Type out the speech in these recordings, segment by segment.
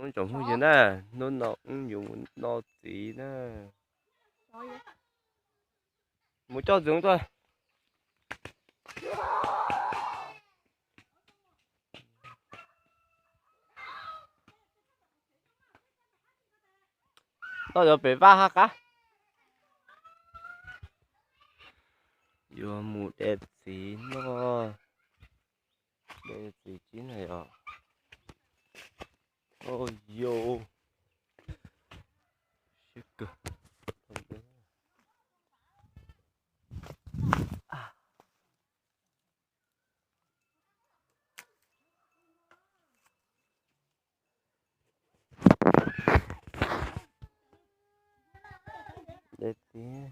Ub, tsoom phooj ywg na, hnub no wb yuav mus noj txiv na. Mus coj ntxoov tuaj. Noj yuav pem vaj hab qab. Yuav mus de txiv noj, de txiv tsib na yom. Oj yau, siab kawg. De txiv.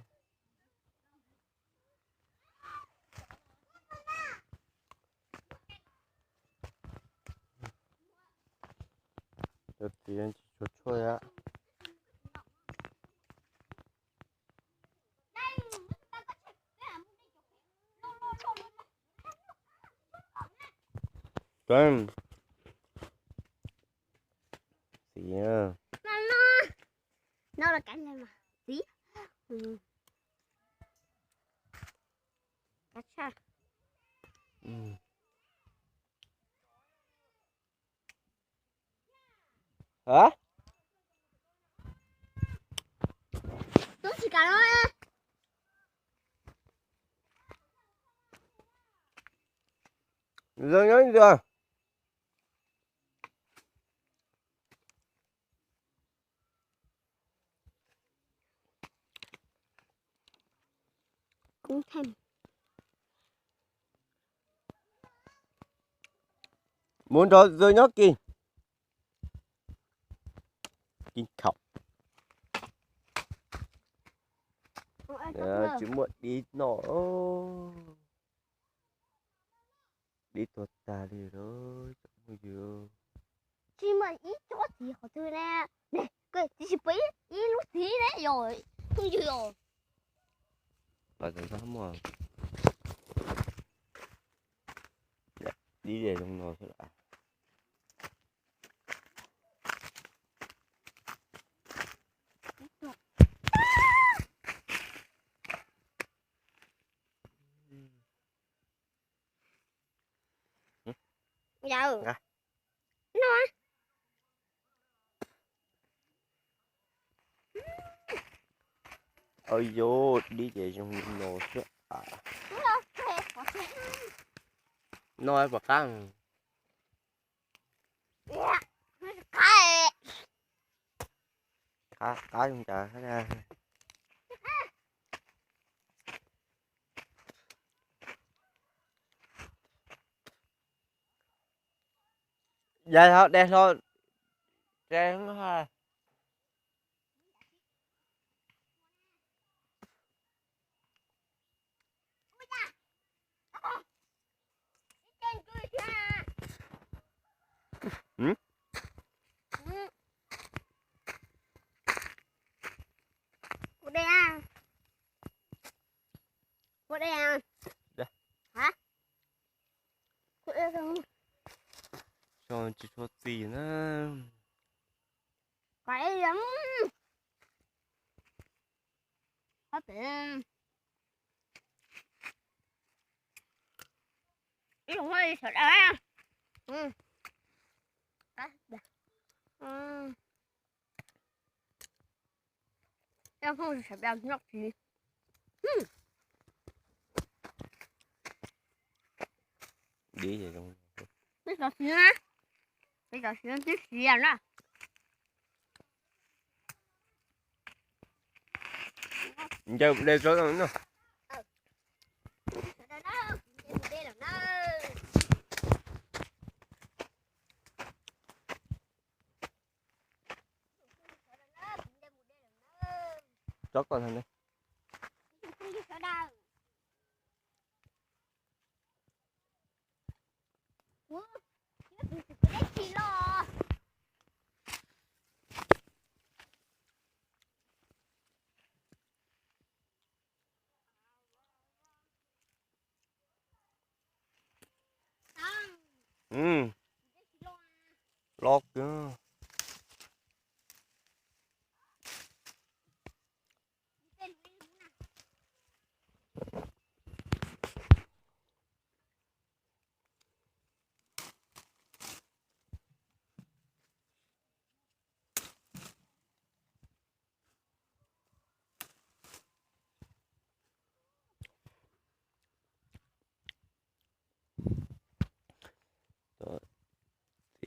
Cov txiv tsis tshua tshuaj thiab. Txiv. No los kav mas txiv. Kav tshaj. Tub tsis kav los. Zoo nyob ntawd. Mus nrog zoo nyob kis. Kis khaum. Tsis muaj dib noj. Dib tuag tag li lawm cov phooj ywg. Tsis muaj ib tsob txiv qhov twg ne. Ne, tsis pom ib lub txiv ne yom, phooj ywg os. Dib ze zoo no xwb. Yau. No. Au yau, dib ces zoo li no xwb. No pom qab. Qab, qab zoo cas. Yog ho de hlo. Ua dej a. Ua dej a. Hả? Ua dej. Tsis tshua txi na. Kom ib yam. Ib lub sawv daws. Sawv daws noj txiv. Peb cov txiv na, peb cov txiv twb siav na. Ncaws de tsob no. Tsob ko no ne. Lo kawg.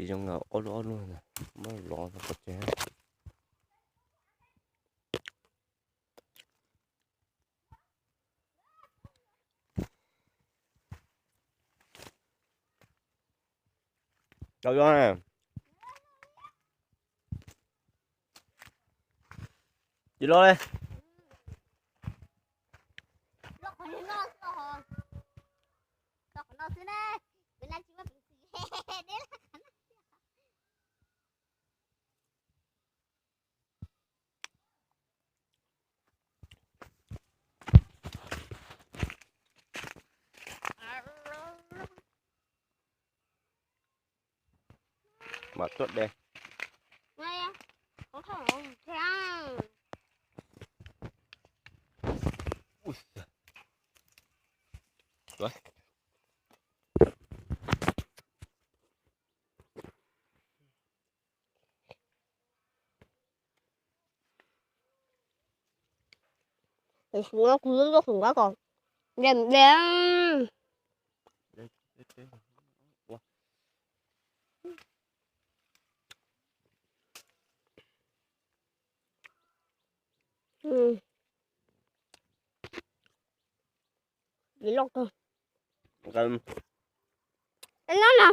Zoo ob lub ob lub, muab lov pov tseg. Tau zoo. Tsis lov li. Mas tuaj de. Kuv lub lub qhov ko, de de. Loj kawg. Loj na.